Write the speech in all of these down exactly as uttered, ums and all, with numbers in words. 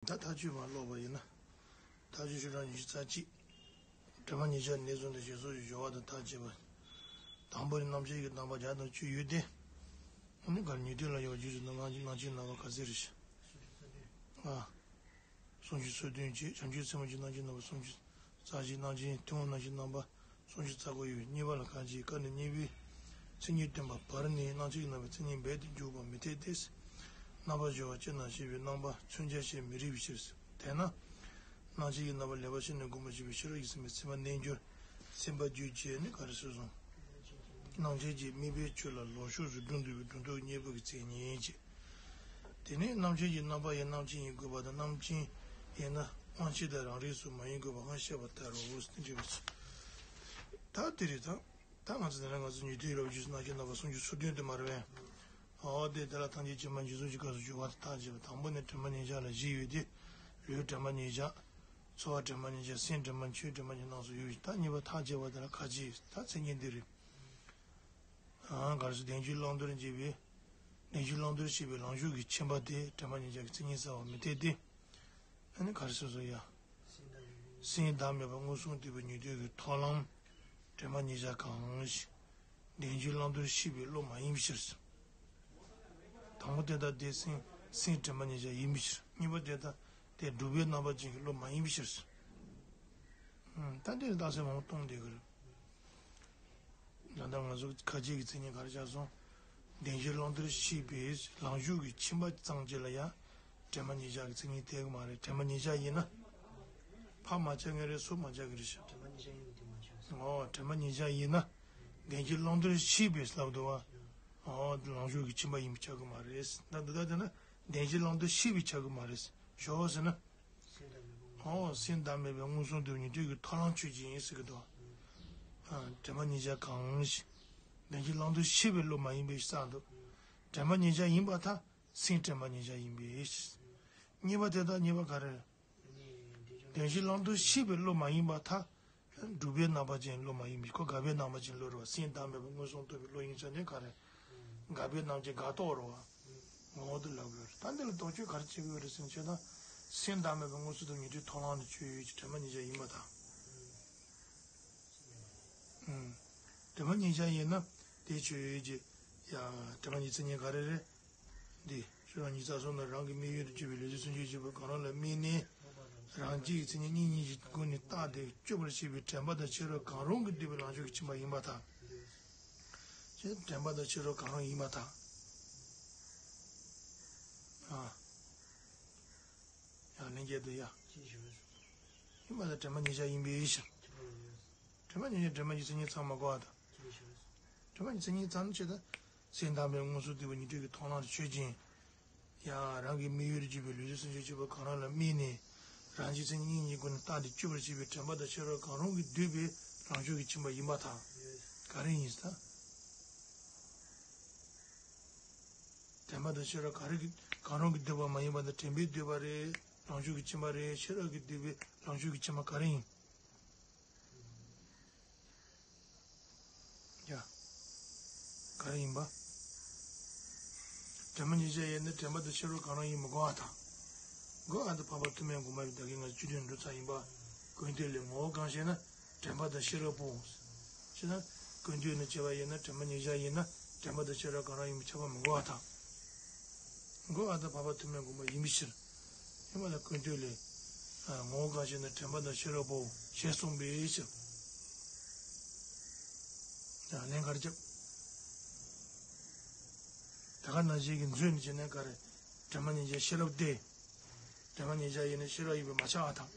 ད་ཐག་ཆོད་པ་ཀློག་པ་ཡིན་ན། ཐག་ཆོད་ཤོག་གྲངས་ཉི་ཤུ་རྩ་གཅིག་དྲན་པ་ཉིད་ཆར་གནས་ཚུལ་འདི་ཞེས་སོགས་ཀྱི་སྦྱོར་བ་དང་ཐག་བཅད་པ། དང་པོ་ནི་རྣམ་མཁྱེན་གྱི་རྣམ་པ་བརྒྱ་དང་བཅུ་ཡོད་དེ། ཨ་ནི་གར་ཉེ་དུས་ལ་ཡོད་རྒྱུ་ཞིག་ན་རྣམ་མཁྱེན་རྣམ་མཁྱེན་རྣམ་པ་ག་ཚད་རེད་ཤག་ཨ། སུམ་ཅུ་སོ་བདུན་བཅས་བྱང་ཆུབ་སེམས་དཔའ་གི་རྣམ་མཁྱེན་རྣམ་པ་སུམ་ཅུ་རྩ་གཅིག་རྣམ་མཁྱེན་ཐུན་མོང་རྣམ་མཁྱེན་རྣམ་པ་སུམ་ཅུ་རྩ་དགུ་ཡོད། གཉིས་པ་ལ་ཁ་ཅིག་སྐབས་ནས་གཉིས་པའི་མཚན་ཉིད་སྟོན་པ་བར་ནས་རྣམ་མཁྱེན་གྱི་རྣམ་པའི་མཚན་ཉིད་རྦད་དེ་འཇུག་པ་མི་འཐད་དེ། རྣམ་པར་སྦྱོར་བ་ཅི་རྣམས་ཞེས་པའི་རྣམ་པ་མཚོན་བྱ་ཞེས་མི་རིགས་པའི་ཕྱིར། དེས་ན། རྣམ་མཁྱེན་གྱི་རྣམ་པ་ལེགས་པར་ཤེས་ནས་བསྒོམ་པར་བྱེད་པའི་ཤེས་རབ་ཀྱི་སེམས་ཀྱིས་སེམས་པ་རྣལ་འབྱོར། སེམས་པ་རྒྱུད་བཅས་ནི་ག་རེ་ཟེར་སོང་། རྣམ་མཁྱེན་གྱིས་དམིགས་པའི་ཆོས་ལ་ལོག་ཕྱོགས་སུ་སྒྲུབ་འདུག་པའི་སྒྲུབ་རྟོག་གཉིས་པོ་གི་མཚན་ཉིད་ཅེས། དེ་ནས་རྣམ་མཁྱེན་གྱི་རྣམ་པ་ཡང་རྣམ་མཁྱེན་ཡིན་དགོས་པ་དང་རྣམ་མཁྱེན་ཡིན་ན་དབང་ཤེས་དང་རང་རིག་སོགས་མ་ཡིན་དགོས་པའང་བཤད་པར་ཐལ་རོ་ཟེར་དེ་འདྲ་བ་ཚོ། ད་དེ་རེད་ད། ད་ང་ཚོ་དེ་ན་ང་ཚོ་ཉེ་དུས་རབ་རྒྱུད་རྣམ་མཁྱེན་རྣམ་པ་སུམ་ཅུ་སོ་བདུན་དུ་མ་རེད་པས། འོ་དེ་དེ་ལ་ཐམས་ཅད་མཁྱེན་པ་འཇུག་ཚུལ་གྱི་སྐབས་སུ་སྦྱོར་བ་དང་ཐག་བཅད་པ། དང་པོ་ནི་དྲན་པ་ཉིད་ཆར་ལ་བཞི་ཡོད་དེ། ལུས་དྲན་པ་ཉིད་ཆར། ཚོར་བ་དྲན་པ་ཉིད་ཆར། སེམས་དྲན་པ་ཆོས་དྲན་པ་ཉིད་རྣམས་སུ་ཡོད། ད་གཉིས་པ་ཐག་བཅད་པ་དེ་ལ་ཁ་ཅིག་ད་མཚན་ཉིད་འདི་རེད། ཨང་གར་སོ་བདེན་བཞིའི་བླང་དོར་འབྱེད་པའི། བདེན་བཞིའི་བླང་དོར་ཤེས་པའི་ལངས་ཕྱོགས་ཀྱི་ཁྱིམ་པ་དེ་དྲན་པ་ཉིད་ཆར་གྱི་མཚན་ཉིད་གསལ་བ་མི་འཐད་དེ། ཨ་ནི་གར་སོ་སོ་ཡ། སེམས་བདག་མེད་པ་མངོན་སུམ་རྟོགས་པའི་ཉེ་དུས་ཀྱི་མཐོང་ལམ། དྲན་པ་ཉིད་ཆར་གང་ཞིག་བདེན་བཞིའི་བླང་དོར་ཤེས་པའི་བློ་མ་ཡིན་པའི་ཕྱིར། དང་པོ་དེ་དག་དེ་སེམས་སེམས་དྲན་པ་ཉིད་ཆར་ཡིན་པའི་ཕྱིར། གཉིས་པ་དེ་དག་དེ་སྒྲུབ་པའི་རྣམ་པ་ཅན་གྱི་བློ་མ་ཡིན་པའི་ཕྱིར། ད་འདིར་རྟགས་གསལ་མང་པོ་གཏོང་བསྡད་ཀྱི་རེད། ད་ལྟ་ང་ཚོ་ཁ་ཅིག་གི་མཚན་ཉིད་ག་རེ་ཆགས་སོང་། བདེན་བཞིའི་བླང་དོར་ཤེས་པའི་ལངས་ཕྱོགས་ཀྱི་ཁྱིམ་པ་ཙམ་གཅིག་ལ་ཡང་དྲན་པ་ཉིད་ཆར་གྱི་མཚན་ཉིད་འཐད་ཀྱི་མ་རེད། དྲན་པ་ཉིད་ཆར་ཡིན་ན། ཕར་མ་ཆགས་ངེས་རེད། ཚུར་མ་ཆགས་ཀྱི་རེད་ཤག་དྲན་པ་ཉིད་ཆར་ཡིན་པ་དེ་མ་ཆགས་སོང་། ཨོ་དྲན་པ་ཉིད་ཆར་ཡིན་ན། བདེན་བཞིའི་བླང་དོར་ཤེས་པའི་ལབ་འདུག་བ། ཨོ་ལངས་ཕྱོགས་ཀྱི་ཁྱིམ་པ་ཡིན་པ་ཆགས་ཀྱི་མ་རེད། ད་འདི་ལྟར་བལྟས་ན་བདེན་བཞིའི་བླང་དོར་ཤེས་པའི་ཆགས་ཀྱི་མ་རེད། ཞོག་ཟེར་ན། ཨོ་སེམས་བདག་མེད་པའི་མངོན་སུམ་རྟོགས་པའི་ཉེ་དུས་ཀྱི་མཐོང་ལམ་ཆོས་ཅན་ཡིན་ཟེར་གྱི་འདུག་ཨ་དྲན་པ་ཉིད་ཆར་གང་ཞིག་བདེན་བཞིའི་བླང་དོར་ཤེས་པའི་བློ་མ་ཡིན་པའི་ཕྱིར་དུ། དྲན་པ་ཉིད་ཆར་ཡིན་པར་ཐལ། སེམས་དྲན་པ་ཉིད་ཆར་ཡིན་པའི་ཕྱིར། གཉིས་པ་དེ་དག་གཉིས་པ་ག་རེ། བདེན་བཞིའི་བླང་དོར་ཤེས་པའི་བློ་མ་ཡིན་པར་ཐལ། སྒྲུབ་པའི་རྣམ་པ་ཅན་བློ་མ་ཡིན་པའི་ཁོ་དགག་པའི་རྣམ་པ་ཅན་བློ་རེད་བ། སེམས་བདག་མེད་པ་མངོན་སུམ་རྟོགས་པའི་བློ་ཡིན་ཙང་ནི་ག་རེ། དགག་པའི་རྣམ་ཅན་དགག་རྟོག་རེད་བ། ངོ་བོ་དེ་ལབ་དགོས་རེད། ད་འདི་ལ་དོགས་གཅོད་ག་རེ་བྱེད་དགོས་རེད་ཟེར་ན་ཆོས་དང་། སེམས་བདག་མེད་པ་མངོན་སུམ་དུ་ཉེ་དུས་མཐོང་ལམ་ནི་ཆོས་ཡོད་ཀྱི་དྲན་པ་ཉིད་ཆར་ཡིན་པར་ཐལ། ཨུམ། དྲན་པ་ཉིད་ཆར་ཡིན་ན་དེ་ཆོས་ཡོད་ཀྱི། ཡ། དྲན་པ་ཉིད་མཚན་ཉིད་ག་རེ་རེད། འདི་ཤོག་གྲངས་ཉི་ཤུ་རྩ་གསུམ་ལ་རང་གི་དམིགས་ཡུལ་དུ་གྱུར་པའི་ལུས་འདི་སུན་འབྱིན་བྱེད་པ་གང་རུང་ལ་དམིགས་ནས། རང་རྒྱུད་ཀྱི་མཚན་ཉིད་གཉིས་གཉིས་ཀྱི་སྒོ་ནས་བརྟགས་ཏེ་དཔྱོད་པར་བྱེད་པའི་དྲན་པ་དང་ཤེས་རབ་གང་རུང་གིས་བསྡུས་པའི་ལངས་ཕྱོགས་ཀྱི་ཁྱིམ་པ་ཡིན་པར་ཐལ། ཅེས་དྲན་པ་དང་ཤེས་རབ་གང་རུང་ཡིན་པར་ཐལ། ཨ། ཡང་ལན་བརྒྱད་དུ་ཡ། ཡིན་པར་ཐལ། དྲན་པ་ཉིད་ཆར་ཡིན་པའི་ཕྱིར། དྲན་པ་ཉིད་ཆར་དྲན་པ་ཉིད་མཚན་ཉིད་ཙམ་མ་གོ་བར་ཐལ། དྲན་པ་ཉིད་མཚན་ཉིད་ཙམ་ནི་ཅི་ལྟར། སེམས་བདག་མེད་མངོན་སུམ་རྟོགས་པའི་ཉེ་དུས་ཀྱི་མཐོང་ལམ་ཆོས་ཅན། ཡང་རང་གི་དམིགས་ཡུལ་དུ་གྱུར་པའི་ལུས་འདི་སུན་འབྱིན་བྱེད་པ་གང་རུང་ལ་དམིགས་ནས། རང་རྒྱུད་མཚན་ཉིད་གཉིས་གཉིས་སྒོ་ནས་བརྟགས་ཏེ་དཔྱོད་པར་བྱེད་པའི་དྲན་པ་དང་ཤེས་རབ་གང་རུང་གིས་བསྡུས་པའི་ལངས་ཕྱོགས་ཀྱི་ཁྱིམ་པ་ཡིན་པར་ཐལ། ག་རེ་ཡིན་ཟེར་ན། དྲན་པ་དང་ཤེས་རབ་ག་རེ་གིས་གང་རུང་གིས་བསྡུས་པ་མ་ཡིན་པ་དང་དྲན་པས་བསྡུས་པ་རེད། ལངས་ཕྱོགས་ཀྱི་ཁྱིམ་པ་རེད། ཤེས་རབ་ཀྱིས་བསྡུས་པའི་ལངས་ཕྱོགས་ཀྱི་ཁྱིམ་པ་ག་རེ་ཡིན། ཡ། ག་རེ་ཡིན་པ། དྲན་པ་ཉིད་ཆར་ཡིན་ན་དྲན་པ་དང་ཤེས་རབ་གང་རུང་ཡིན་མི་དགོས་པར་ཐལ། དགོས་པར་ཐལ། འཕགས་པ་ཐུབ་པས་དགོངས་པ་ཡི་བདག་གིས་ང་བཅུད་དོན་འགྲོ་ཚར་ཡིན་པ། ཀུན་བཏུས་ལས་ངོ་བོ་གང་ཞེ་ན། དྲན་པ་དང་ཤེས་རབ་པོ། ཞེ་ན། ཀུན་བཏུས་ནས་བྱས་པ་ཡིན་ན་དྲན་པ་ཉིད་ཆར་ཡིན་ན་དྲན་པ་དང་ཤེས་རབ་གང་རུང་ཡིན་པས་ཁྱབ་པ་མི་དགོས་པར་ཐལ། དགོས་པར་ཐལ། འཕགས་པ་ཐུབ་པས་དགོངས་པ་ཡིན་པའི་ཕྱིར། ཡིན་པ་ལ་ཀུན་བཏུས་ལས། ངོ་བོ་གང་ཞེ་ན་དྲན་པ་དང་ཤེས་རབ་པོ་ཞེས་གསུངས་པའི་ཕྱིར། ལན་ག་རེ་རྒྱབ། ད་ག་ནང་བཞིན་གྱི་མཛོད་ནས་བྱས་ན་ག་རེ། དྲན་པ་ཉིད་ཆར་ཤེས་རབ་སྟེ། དྲན་པ་ཉིད་ཆར་ཡིན་ན་ཤེས་རབ་ཡིན་པས་མ་ཁྱབ་པར་ཐལ།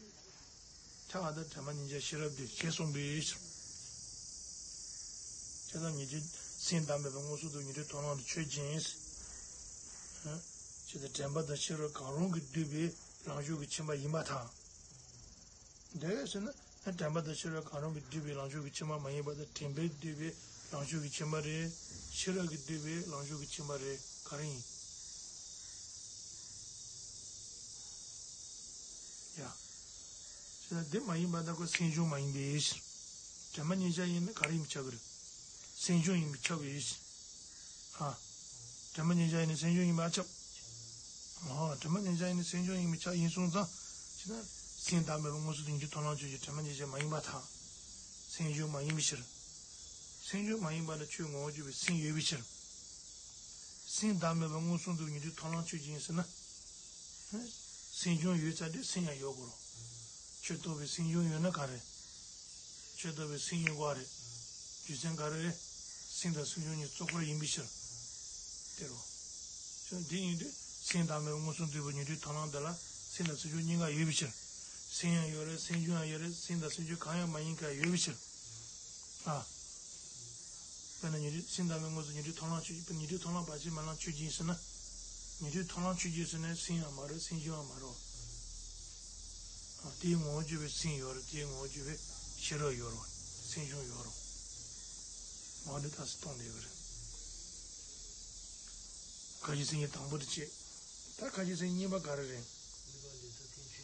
ཁྱབ་པར་ཐལ། དྲན་པ་ཉིད་ཆར་ཤེས་རབ་སྟེ་ཞེས་གསུངས་པའི་ཕྱིར། ཇི་ལྟར་ཉེ་དུས་སེམས་བདག་མེད་པ་མངོན་སུམ་རྟོགས་པའི་ཉེ་དུས་མཐོང་ལམ་དུ་ཆོས་ཅན། ཇི་ལྟར་དྲན་པ་དང་ཤེས་རབ་གང་རུང་གིས་བསྡུས་པའི་ལངས་ཕྱོགས་ཀྱི་ཁྱིམ་པ་ཡིན་པར་ཐལ། འདོད་ཟེར་ན། དྲན་པ་དང་ཤེས་རབ་གང་རུང་གིས་བསྡུས་པའི་ལངས་ཕྱོགས་ཀྱི་ཁྱིམ་པ་མ་ཡིན་པ་དང་། དྲན་པས་བསྡུས་པའི་ལངས་ཕྱོགས་ཀྱི་ཁྱིམ་པ་རེད། ཤེས་རབ་ཀྱིས་བསྡུས་པའི་ལངས་ཕྱོགས་ཀྱི་ཁྱིམ་པ་རེད། ག་རེ་ཡིན། ཡ། ཞེ་ན་འདི་མ་ཡིན་པ་ན་ཁོ་སེམས་བྱུང་མ་ཡིན་པའི་ཕྱིར། དྲན་པ་ཉིད་ཆར་ཡིན་ན་ག་རེ་ཡིན་པས་ཁྱབ་ཀྱི་རེད། སེམས་བྱུང་ཡིན་པས་ཁྱབ་པའི་ཕྱིར། ཧ། དྲན་པ་ཉིད་ཆར་ཡིན་ན་སེམས་བྱུང་ཡིན་པས་ཁྱབ། ཨ། དྲི་མ་ཉེར་བཞག་ཡིན་ན་སེམས་བྱུང་ཡིན་པས་ཁྱབ་ཡིན་སོང་ཙང་། ཞེ་ན། སེམས་བདག་མེད་པ་མངོན་སུམ་དུ་ཉིད་ཐོབ་ལམ་ཆོས་ཅན། དྲི་མ་ཉེར་བཞག་མ་ཡིན་པར་ཐལ། སེམས་བྱུང་མ་ཡིན་པའི་ཕྱིར། སེམས་བྱུང་མ་ཡིན་པ་ལ་ཆོས་ངོ་བོར་གྱུར་པའི་སེམས་ཡོད་པའི་ཕྱིར། སེམས་བདག་མེད་པ་མངོན་སུམ་དུ་ཉིད་ཐོབ་ལམ་ཆོས་ཅན་ཟེར་ན། སེམས་བྱུང་ཡོད་ཚར་དུས་སེམས་ཡང་ཡོད་དགོས་རེད། ཆོས་རྟོགས་པའི་སེམས་བྱུང་ཡོད་ན་ག་རེ། ཆོས་རྟོགས་པའི་སེམས་ཡོད་དགོས་རེད། རྒྱུ་མཚན་ག་རེ་རེད། སེམས་དང་སེམས་བྱུང་གཉིས་གཙོ་འཁོར་ཡིན་པའི་ཕྱིར། དེ་རེད། དེ་ཡིན་དུས་སེམས་བདག་མེད་པ་མངོན་སུམ་དུ་ཉིད་ཐོབ་ལམ་དེ་ལ་སེམས་དང་སེམས་བྱུང་གཉིས་ཀ་ཡོད་པའི་ཕྱིར། སེམས་ཡང་ཡོད་རེད། སེམས་བྱུང་ཡང་ཡོད་རེད། སེམས་དང་སེམས་བྱུང་གང་ཡང་མ་ཡིན་ཀ་ཡོད་པའི་ཕྱིར། ཨ། དཔེར་ན་ཉིད་སེམས་བདག་མེད་མངོན་སུམ་ཉིད་ཐོབ་ལམ་ཆོས་ཅན། ཉིད་ཐོབ་ལམ་བར་ཆད་མེད་ལམ་ཆོས་ཅན་ཟེར་ན། ཉིད་ཐོབ་ལམ་ཆོས་ཅན་ཟེར་ན་སེམས་ཡང་མ་རེད། སེམས་བྱུང་ཡང་མ་རེད། ཨ། དེའི་ངོ་བོར་གྱུར་པའི་སེམས་ཡོད་རེད། དེའི་ངོ་བོར་གྱུར་པའི་ཤེས་རབ་ཡོད་རེད། སེམས་བྱུང་ཡོད་རེད། འོ་འདི་ལྟ་སུ་གཏོང་བསྡད་ཀྱི་རེད། ཁ་ཅིག་མཚན་ཉིད་དང་པོ་དེ་བྱས། ད་ཁ་ཅིག་མཚན་ཉིད་གཉིས་པ་ག་རེ་རེད།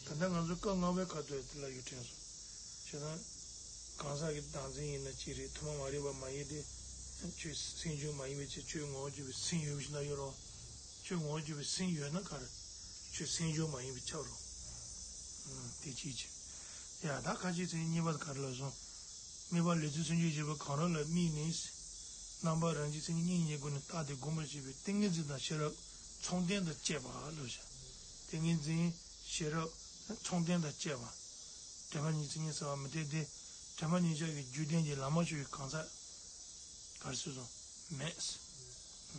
ད་ལྟ་ང་ཚོ་སྐབས་ལྔ་པའི་ཁ་ཐུག་དེ་ལ་ཡུལ་དྲན་སོང་། བྱས་ན། གང་ཟག་གི་བདག་འཛིན་ཡིན་ན་གཅིག་རེད། ཐུན་མོང་མ་རིག་པ་མ་ཡིན་ཏེ། ཆོས་སེམས་བྱུང་མ་ཡིན་པའི་ཕྱིར། ཆོས་ངོ་བོར་གྱུར་པའི་སེམས་ཡོད་པའི་ཕྱིར་ན་ཡོད་རེད། ཆོས་ངོ་བོར་གྱུར་པའི་སེམས་ཡོད་ན་ག་རེ། ཆོས་སེམས་བྱུང་མ་ཡིན་པས་ཁྱབ་རེད། ཨང་། དེ་གཅིག་བྱས། ཡ། ད་ཁ་ཅིག་མཚན་ཉིད་གཉིས་པ་ག་རེ་ལབ་སོང་། དམིགས་པ་ལས་ཚུལ་སེམས་བྱུང་བྱེད་པ་གང་རུང་ལ་དམིགས་ནས། རྣམ་པ་རང་རྒྱུད་མཚན་ཉིད་གཉིས་ཀྱི་སྒོ་ནས་བརྟགས་ཏེ་སྒོམ་པར་བྱེད་པའི་ཏིང་ངེ་འཛིན་དང་ཤེས་རབ་མཚུངས་ལྡན་དང་བཅས་པ་ལབ་བྱ། ཏིང་ངེ་འཛིན། ཤེས་རབ་མཚུངས་ལྡན་དང་བཅས་པ། དྲི་མ་ཉེར་བཞག་མཚན་ཉིད་གསལ་བ་མི་འཐད་དེ། དྲི་མ་ཉེར་བཞག་གི་རྒྱུ་ལྡན་གྱི་ལམ་མ་ཞུགས་པའི་གང་ཟག་ག་རེ་ཟེར་སོང་། མེད།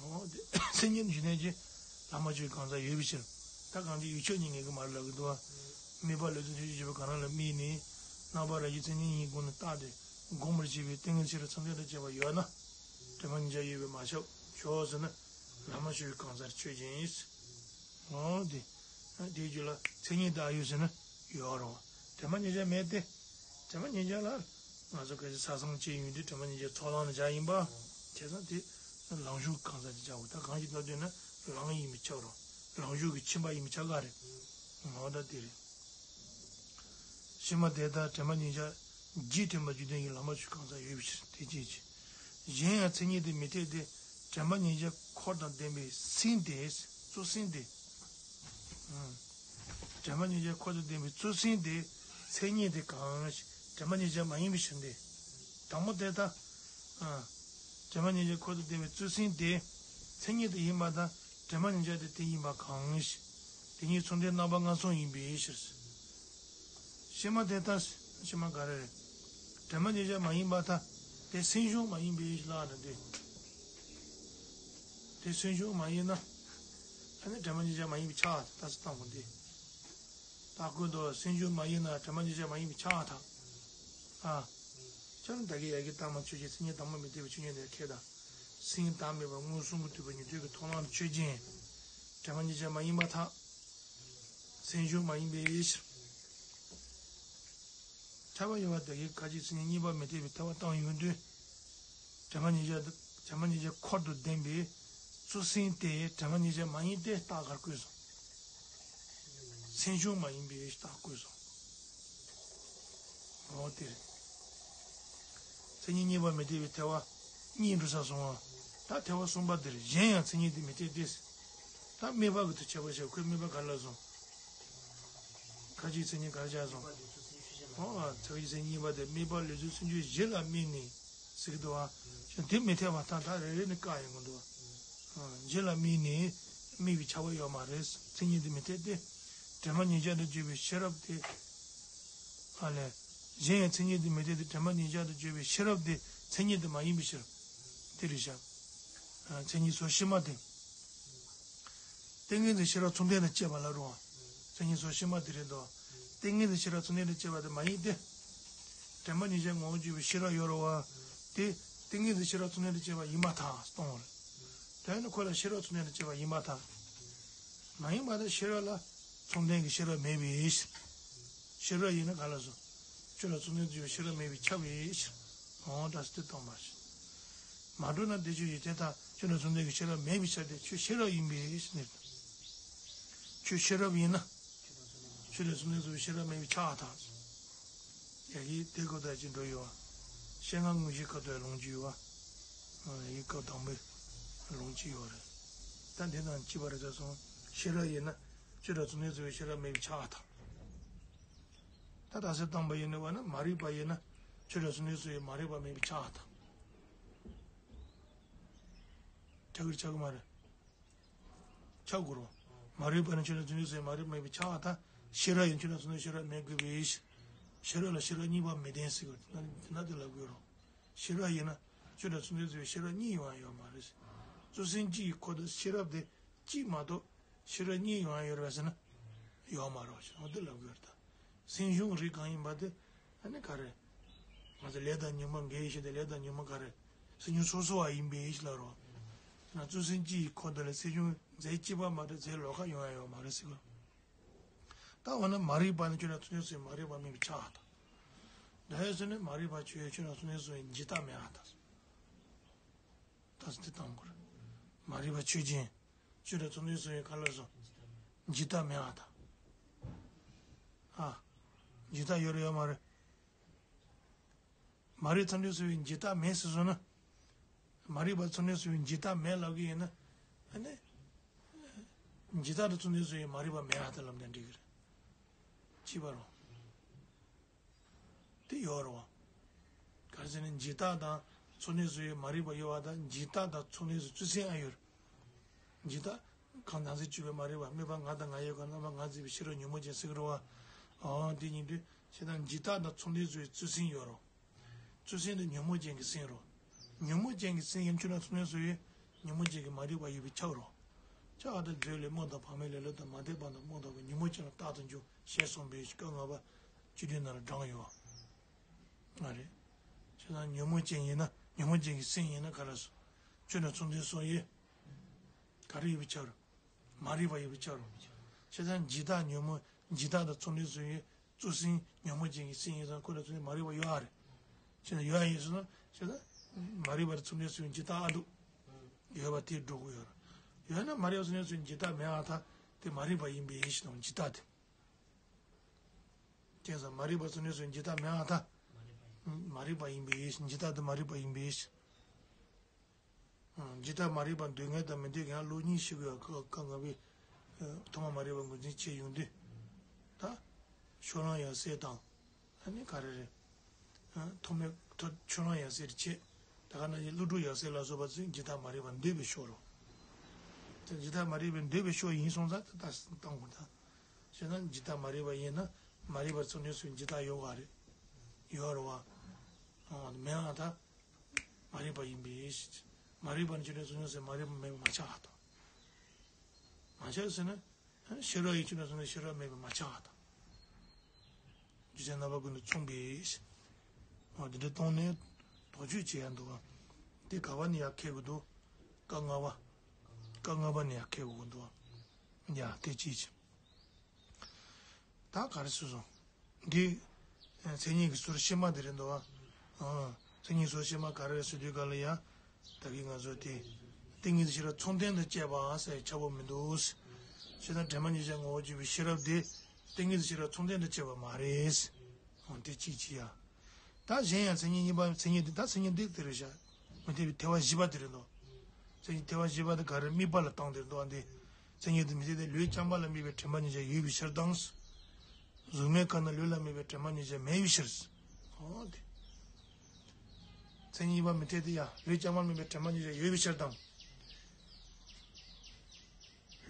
འོ་དེ་མཚན་ཉིད་རྒྱུ་ལྡན་གྱི་ལམ་མ་ཞུགས་པའི་གང་ཟག་ཡོད་པའི་ཕྱིར། ད་གང་ཅི་ཡུལ་ཆོས་ཉིད་ངེས་ཀྱི་མ་རེད་ལབ་ཀྱི་འདུག་བ། དམིགས་པ་ལས་ཚུལ་སེམས་བྱུང་བྱེད་པ་གང་རུང་ལ་དམིགས་ནས། རྣམ་པ་རང་རྒྱུད་མཚན་ཉིད་གཉིས་ཀྱི་སྒོ་ནས་བརྟགས་ཏེ་སྒོམ་པར་བྱེད་པའི་ཏིང་ངེ་འཛིན་ཤེས་རབ་མཚུངས་ལྡན་དང་བཅས་པ་ཡོད་ན། དྲི་མ་ཉེར་བཞག་ཡོད་པས་མ་ཁྱབ་ཆོག་ཟེར་ན། ལམ་མ་ཞུགས་པའི་གང་ཟག་ཆོས་ཅན། འོ་དེ། དེའི་རྒྱུད་ལ་མཚན་ཉིད་བདག་ཡོད་ཟེར་ན་ཡོད་རེད་བ། དྲི་མ་ཉེར་བཞག་མེད་དེ། དྲི་མ་ཉེར་བཞག་ལ་ང་ཚོ་གལ་སྲིད་ས་སང་ཅིག་ཡོང་དུས་དྲི་མ་ཉེར་བཞག་ཚོགས་ལམ་ལ་བཞག་ཡིན་པ། བྱས་ཙང་དེ་ལམ་ཞུགས་གང་ཟག་ཅིག་བྱའོ། ད་གང་ཞིག་ལྟ་དུས་ན་ལམ་ཡིན་པས་ཁྱབ་རེད། ལམ་ཞུགས་ཀྱི་ཁྱིམ་པ་ཡིན་པས་ཁྱབ་ག་རེད། ངོ་ད་དེ་རེད། ཕྱི་མ་དེ་ལྟར་དྲི་མ་ཉེར་བཞག་རྒྱུད་མཐུན་པ་རྒྱུ་ལྡན་གྱི་ལམ་མ་ཞུགས་གང་ཟག་ཡོད་པའི་ཕྱིར། དེ་གཅིག་བྱས། གཞན་ཡང་མཚན་ཉིད་དེ་མི་འཐད་དེ། དྲི་མ་ཉེར་བཞག་འཁོར་དང་ལྡན་པའི་སེམས་དེ། གཙོ་སེམས་དེ། ཨང་། དྲི་མ་ཉེར་བཞག་འཁོར་དང་ལྡན་པའི་གཙོ་སེམས་དེ་མཚན་ཉིད་དེ་གང་ཞིག་དྲི་མ་ཉེར་བཞག་མ་ཡིན་པའི་ཕྱིར་ཏེ། དང་པོ་དེ་ལྟར། ཨང་། དྲི་མ་ཉེར་བཞག་འཁོར་དང་ལྡན་པའི་གཙོ་སེམས་དེ་མཚན་ཉིད་དུ་ཡིན་པ་དང་དྲི་མ་ཉེར་བཞག་དེ་དེ་ཡིན་པ་གང་ཞིག་དེ་གཉིས་མཚུངས་ལྡན་རྣམ་པ་ལྔ་མཚུངས་ཡིན་པའི་ཕྱིར། ཕྱི་མ་དེ་ལྟར། ཕྱི་མ་ག་རེ་རེད། དྲི་མ་ཉེར་བཞག་མ་ཡིན་པར་ཐལ། དེ་སེམས་བྱུང་མ་ཡིན་པའི་ཕྱིར་ལབ་ན་དེ། དེ་སེམས་བྱུང་མ་ཡིན་ན། ཨ་ནི་དྲི་མ་ཉེར་བཞག་མ་ཡིན་པའི་ཕྱིར་ལྟ་ཚུལ་དང་པོ་འདི། ད་ཀུན་ཏུ་སེམས་བྱུང་མ་ཡིན་ན་དྲི་མ་ཉེར་བཞག་མ་ཡིན་པའི་ཕྱིར་ཐལ། ཨ། ཁྱོད་ནི་བདག་གི་ཡ་གི་ལྟ་མ་ཆོས་ཅན། མཚན་ཉིད་དང་པོ་མི་འཐད་པའི་ཆོས་ཉིད་ལ་ཁྱེད་དང་། སེམས་བདག་མེད་པ་མངོན་སུམ་དུ་རྟོགས་པའི་ཉིད་ཐོབ་ཀྱི་ཐོབ་ལམ་ཆོས་ཅན། དྲི་མ་ཉེར་བཞག་མ་ཡིན་པར་ཐལ། སེམས་བྱུང་མ་ཡིན་པའི་ཕྱིར། ཐལ་བ་ཡོད་པ་དེ་གའི་ཁ་ཅིག་མཚན་ཉིད་གཉིས་པ་མི་འཐད་པའི་ཐལ་བ་བཏང་ཡོང་དུས། དྲི་མ་ཉེར་བཞག་དྲི་མ་ཉེར་བཞག་འཁོར་དུ་ལྡན་པའི་གཙོ་སེམས་དེ་དྲི་མ་ཉེར་བཞག་མ་ཡིན་ཏེ་རྟགས་ག་རེ་བཀོད་སོང་། སེམས་བྱུང་མ་ཡིན་པའི་རྟགས་བཀོད་སོང་། འོ་དེ་རེད། མཚན་ཉིད་གཉིས་པ་མི་འཐད་པའི་ཐལ་བ་གཉིས་འགྲོ་ས་སོང་བ། ད་ཐལ་བ་གསུམ་པ་འདིར་གཞན་ཡང་མཚན་ཉིད་དེ་མི་འཐད་དེ། ད་དམིགས་པ་གི་དུ་ཁྱད་པར་བྱས། ཁོས་དམིགས་པ་ག་རེ་ལབ་སོང་། ཁ་ཅིག་མཚན་ཉིད་ག་རེ་བྱས་སོང་། ཨོ། ཁ་ཅིག་མཚན་ཉིད་གཉིས་པ་དེ་དམིགས་པ་ལས་ཚུལ་སེམས་བྱུང་བཞི་ལ་དམིགས་ནས་ཟེར་གི་འདུག་བ། དེ་མི་འཐད་པར་ཐལ། ད་རེ་རེ་ནས་བཀག་ཡོང་གི་འདུག་བ། བཞི་ལ་དམིགས་ནས་དམིགས་པའི་ཁྱབ་པ་ཡོད་མ་རེད། མཚན་ཉིད་དེ་མི་འཐད་དེ། དྲི་མ་ཉེར་བཞག་ཏུ་གྱུར་པའི་ཤེས་རབ་དེ། ཨ་ལས། གཞན་ཡང་མཚན་ཉིད་དེ་མི་འཐད་དེ། དྲི་མ་ཉེར་བཞག་ཏུ་གྱུར་པའི་ཤེས་རབ་དེ་མཚན་ཉིད་དུ་མ་ཡིན་པའི་ཕྱིར། དེ་རེད་བཞག་མཚན་ཉིད་ཚོགས་ཕྱི་མ་དེ། ཏིང་ངེ་འཛིན་ཤེས་རབ་མཚུངས་ལྡན་དང་བཅས་པ་ལ་རུང་བ། མཚན་ཉིད་ཚོགས་ཕྱི་མ་དེ་རེད་དོ། ཏིང་ངེ་འཛིན་ཤེས་རབ་མཚུངས་ལྡན་དང་བཅས་པ་དེ་མ་ཡིན་ཏེ། དྲི་མ་ཉེར་བཞག་ངོ་བོར་གྱུར་པའི་ཤེས་རབ་ཡོད་རུང་བ། དེ་ཏིང་ངེ་འཛིན་ཤེས་རབ་མཚུངས་ལྡན་དང་བཅས་པ་ཡིན་པར་ཐལ་གཏོང་བ་རེད། དེ་ནི་ཁོ་ལ་ཤེས་རབ་མཚུངས་ལྡན་དང་བཅས་པ་ཡིན་པར་ཐལ། མ་ཡིན་པར་ཐལ། ཤེས་རབ་ལ་མཚུངས་ལྡན་གྱི་ཤེས་རབ་མེད་པའི་ཕྱིར། ཤེས་རབ་ཡིན་ན་ག་ལ་སོང་། ཁྱོད་ལ་མཚུངས་ལྡན་དུ་ཡོད་ཤེས་རབ་མེད་པས་ཁྱབ་པའི་ཕྱིར། འོ་ད་སྟེ་སྟོང་པ་ཞིག་མ་གྲུབ་ན་དེ་ཆོས་ཅན། དེ་ལྟར་ཁྱོད་ལ་མཚུངས་ལྡན་གྱི་ཤེས་རབ་མེད་པའི་ཕྱིར་ཏེ། ཁྱོད་ཤེས་རབ་ཡིན་པའི་ཕྱིར་ནི། ཁྱོད་ཤེས་རབ་ཡིན་ན། ཁྱོད་ལ་མཚུངས་ལྡན་དུ་ཡོད་ཤེས་རབ་མེད་པས་ཁྱབ་པར་ཐལ། ཡ་གི་དེ་ཁོ་ད་ཅི་འགྲོ་ཡོད་བ། ཤེས་ལྔ་དངོས་གཞིའི་ཁ་ཐུག་ལུང་གཅིག་ཡོད་བ། ཡ་གི་སྐབས་དང་པོའི་ལུང་གཅིག་ཡོད་རེད། ད་དེ་དང་གཅིག་པ་རེད་ད་སོང་། ཤེས་རབ་ཡིན་ན། ཆོས་དང་མཚུངས་ལྡན་ཚོར་བའི་ཤེས་རབ་མེད་པས་ཁྱབ་པར་ཐལ། ད་རྟགས་གསལ་བཏང་པ་ཡིན་ནོ་བ་ན་མ་རིག་པ་ཡིན་ན་ཆོས་དང་མཚུངས་ལྡན་ཚོར་བའི་མ་རིག་པ་མེད་པས་ཁྱབ་པར་ཐལ། ཁྱབ་ཀྱི་རེད་ཁྱབ་ཀྱི་མ་རེད། ཁྱབ་དགོས་རེད། མ་རིག་པ་ནི་ཆོས་དང་མཚུངས་ལྡན་ཚོར་བའི་མ་རིག་པ་མེད་པས་ཁྱབ་པར་ཐལ། ཤེས་རབ་ཡིན་ཆོས་དང་མཚུངས་ལྡན་ཤེས་རབ་མེད་དགོས་པས། ཤེས་རབ་ལ་ཤེས་རབ་གཉིས་པ་མི་ལྡན་ཟེར་གྱི་ཡོད་དེ་ན་དེ་ལབ་དགོས་རེད། ཤེས་རབ་ཡིན་ན་ཆོས་དང་མཚུངས་ལྡན་ཚོར་བའི་ཤེས་རབ་གཉིས་ཡོང་ཡ་ཡོད་མ་རེད། གཙོ་སེམས་གཅིག་གི་ཁོ་དང་ཤེས་རབ་དེ་གཅིག་མ་གཏོགས་ཤེས་རབ་གཉིས་ཡོང་ཡ་ཡོད་རེད་པས་ཟེར་ན་ཡོད་མ་རེད་ཟེར་འོ་དེ་ལབ་དགོས་རེད་ད། སེམས་བྱུང་རིགས་གང་ཡིན་པ་དེ་ཨ་ནི་ག་རེ། ང་ཚོ་ལས་དང་ཉོན་མོངས་འགལ་ཞེས་ཏེ་ལས་དང་ཉོན་མོངས་ག་རེ། སེམས་བྱུང་སོ་སོ་བ་ཡིན་པའི་ཡིད་ལ་རོ། ང་གཙོ་སེམས་གཅིག་གི་ཁོ་དང་ལ་སེམས་བྱུང་རྫས་གཅིག་པ་མ་གཏོགས་རྫས་ལོགས་ཀ་ཡོང་ཡ་ཡོད་མ་རེད་ཟེར་གོ། ད་འོ་ན་མ་རིག་པ་ནི་ཁྱོད་ལ་མཚུངས་ལྡན་ཚོར་བའི་མ་རིག་པ་མེད་པས་ཁྱབ་པར་ཐལ། འདི་ཡོད་ཟེར་ནས་མ་རིག་པ་ཆོས་ཡོད་ཁྱོད་ལ་མཚུངས་ལྡན་ཚོར་བའི་འཇིག་ལྟ་མེད་པར་ཐལ། ད་སེམས་འདི་བཏང་དགོས་རེད། མ་རིག་པ་ཆོས་ཅན། ཆོས་དང་མཚུངས་ལྡན་ཚོར་བའི་ག་ལ་སོ། འཇིག་ལྟ་མེད་པར་ཐལ། ཨ། འཇིག་ལྟ་ཡོད་རེད་ཡོད་མ་རེད། མ་རིག་མཚུངས་ལྡན་ཚོར་བའི་འཇིག་ལྟ་མེད་ཟེར་སོང་ན། མ་རིག་པ་མཚུངས་ལྡན་ཚོར་བའི་འཇིག་ལྟ་མེད་ལབ་ཀྱི་ཡིན་ན། ཨ་ནི། འཇིག་ལྟ་དང་མཚུངས་ལྡན་ཚོར་བའི་མ་རིག་པ་མེད་པར་ཐལ་ལབ་ན་འགྲིག་གི་རེད། ཅི་བ་རུང་། དེ་ཡོད་རེད་བ། ག་རེ་ཟེར་ན་འཇིག་ལྟ་དང་མཚུངས་ལྡན་ཚོར་བའི་མ་རིག་པ་ཡོད་པ་དང་འཇིག་ལྟ་དང་མཚུངས་ལྡན་ཚོར་བའི་བརྩོན་སེམས་ཨ་ཡོད་རེད། འཇིག་ལྟ། གང་ཟག་གཅིག་པའི་མ་རིག་པ་དམིགས་པ་ང་དང་ང་ཡི་གང་རྣམ་པ་ང་འཛིན་པའི་ཤེས་རབ་ཉོན་མོངས་ཅན་ཟེར་གི་རེད་བ། འོ་དེ་ཉིད་དུ་ཞེ་སྡང་འཇིག་ལྟ་དང་མཚུངས་ལྡན་ཚོར་བའི་བརྩོན་སེམས་ཡོད་རེད། བརྩོན་སེམས་དེ་ཉོན་མོངས་ཅན་གྱི་སེམས་རེད། ཉོན་མོངས་ཅན་གྱི་སེམས་ཡིན་ཆོས་དང་མཚུངས་ལྡན་ཚོར་བའི་ཉོན་མོངས་ཅན་གྱི་མ་རིག་པ་ཡོད་པས་ཁྱབ་རེད། ཁྱབ་པར་ཐལ། མཛོད་ལས་སྨོན་དང་བག་མེད་ལས་ལོག་དང་མ་དད་པ་དང་སྨོན་དང་བག་ཉོན་མོངས་ཅན་ལ་རྟག་ཏུ་འཇུག་ཞེས་གསུངས་པའི་སྐབས་ལྔ་པ་བཅུ་བདུན་ནང་ལ་བགྲངས་ཡོད། ང་རེད། བྱས་ཙང་ཉོན་མོངས་ཅན་ཡིན་ན་ཉོན་མོངས་ཅན་གྱི་སེམས་ཡིན་ན་ག་རེ་སོ། ཆོས་དང་མཚུངས་ལྡན་ཚོར་བའི། ག་རེ་ཡོད་པས་ཁྱབ་རེད། མ་རིག་པ་ཡོད་པས་ཁྱབ་རེད། བྱས་ཙང་འཇིག་ལྟ་ཉོན་མོངས་འཇིག་ལྟ་དང་མཚུངས་ལྡན་ཚོར་བའི་གཙོ་སེམས་ཉོན་མོངས་ཅན་གྱི་སེམས་ཡིན་ཙང་ཁོ་དང་མཚུངས་ལྡན་མ་རིག་པ་ཡོད་ཨ་རེད། བྱས་ཙང་ཡོད་ཨ་ཡིན་སོང་ན་བྱས་ཙང་མ་རིག་པ་དང་མཚུངས་ལྡན་ཚོར་བའི་འཇིག་ལྟ་ཨ་འདུག་ཡོད་པ་དེ་འགྲོ་དགོས་ཡོད་རེད། ཡོད་ན་མ་རིག་པ་མཚུངས་ལྡན་ཚོར་བའི་འཇིག་ལྟ་མེད་ཨ་ཐལ། དེ་མ་རིག་པ་ཡིན་པའི་ཡིད་བྱེད་དང་འཇིག་ལྟ་དེ། བྱས་ཙང་མ་རིག་པ་མཚུངས་ལྡན་ཚོར་བའི་འཇིག་ལྟ་མེད་ཨ་ཐལ། མ་རིག་པ་ཡིན་པའི་ཡིད་བྱེད་འཇིག་ལྟ་དེ་མ་རིག་པ་ཡིན་པའི་ཡིད་བྱེད། ཨང་། ཇི་ལྟར་མ་རིག་པ་འདོད་མཁན་དང་མི་འདོད་མཁན་ལུགས་གཉིས་ཤེས་དགོས་པ་ཁག་ཁག་ལྔ་པའི། ཨ། ཐོག་མ་མ་རིག་པ་ངོས་འཛིན་བྱེད་ཡོང་དུས། ད། ཕྱོགས་གླང་ཡབ་སྲས་དང་། ཨ་ནི་ག་རེ་རེད། ཨ། ཐོག་མའི་ཐོག་ཕྱོགས་གླང་ཡབ་སྲས་དེ་བྱས། ད་ག་ནང་བཞིན་ཀླུ་སྒྲུབ་ཡབ་སྲས་ལ་སོགས་པ་ཚོས་ཇི་ལྟར་མ་རིག་པ་འདོད་པའི་ཕྱོགས་རོ། དེ་ཇི་ལྟར་མ་རིག་པ་འདོད་པའི་ཕྱོགས་ཡིན་སོང་ཙང་དེ་ལྟར་བཏང་དགོས་ད། བྱས་ན་ཇི་ལྟར་མ་རིག་པ་ཡིན་ན་མ་རིག་པ་མཚུངས་ལྡན་ཚོར་བའི་འཇིག་ལྟ་ཡོད་པ་རེད། ཡོད་རེད་བ། ཨ། མེད་པ་ད། མ་རིག་པ་ཡིན་པས། མ་རིག་པ་ནི་ཆོས་ཅན་མཚུངས་ལྡན་ཚོར་བའི་མ་རིག་པ་མེད་པས་མ་ཁྱབ་པར་ཐལ། མ་ཁྱབ་ཟེར་ན། ཤེས་རབ་ཡིན་ཆོས་ཅན་མཚུངས་ལྡན་ཚོར་བའི་ཤེས་རབ་མེད་པས་མ་ཁྱབ་པར་ཐལ། རྒྱུ་མཚན་རྣམ་པ་ཀུན་ཏུ་མཚུངས་པས། འོ་འདི་འདྲ་གཏོང་ནས་དོགས་གཅོད་བྱེད་ཡ་འདུག་ག་དེ་ག་བ་ནས་ཡར་འཁྱེར་དགོས་འདུག་སྐབས་ལྔ་པ། སྐབས་ལྔ་པ་ནས་ཡར་འཁྱེར་དགོས་འདུག་ཡ་དེ་ཅིའི་ཕྱིར། ད་ག་རེ་ཟེར་སོང་། འདི། མཚན་ཉིད་ཀྱི་ཟུར་ཕྱི་མ་དེ་རེད་འདུག་ཨ། མཚན་ཉིད་ཟུར་ཕྱི་མ་ག་རེ་རེད་ཟེར་དུས་ག་ལ་ཡ། ད་གིན་ང་ཚོ་དེ། ཏིང་ངེ་འཛིན་ཤེས་རབ་མཚུངས་ལྡན་དང་བཅས་པ་ཟེར་ཁྱབ་པ་མི་འདུག་བྱས་ན་དྲན་པ་ཉིད་ཅན་ངོ་བོར་གྱུར་པའི་ཤེས་རབ་དེ། ཏིང་ངེ་འཛིན་ཤེས་རབ་མཚུངས་ལྡན་དང་བཅས་པ་མ་རེད། འོ་དེ་གཅིག་གཅིག་ཡ། ད་གཞན་ཡང་མཚན་ཉིད་གཉིས་པ་མཚན་ཉིད་འདི་ད་མཚན་ཉིད་འདི་དེ་རེད་བཞག་མི་འཐད་པའི་ཐལ་བ་བཞི་པ་དེ་རེད་འདུག་མཚན་ཉིད་ཐལ་བ་བཞི་པ་དེ་ག་རེ་དམིགས་པ་ལ་བཏང་དེ་རེད་འདུག་ཨ་འདི། མཚན་ཉིད་དེ་མི་འཐད་དེ་ལུས་རྐྱང་པ་ལ་དམིགས་པའི་དྲན་པ་ཉིད་ཅན་ཡོད་པའི་ཕྱིར་དང་། གཟུགས་མེད་ཁ་ན་ལུས་ལ་དམིགས་པའི་དྲན་པ་ཉིད་ཅན་མེད་པའི་ཕྱིར། འོ་དེ། མཚན་ཉིད་པ་མི་འཐད་དེ་ཡང་ལུས་རྐྱང་པ་ལ་དམིགས་པའི་དྲན་པ་ཉིད་ཅན་ཡོད་པའི་ཕྱིར་དང་།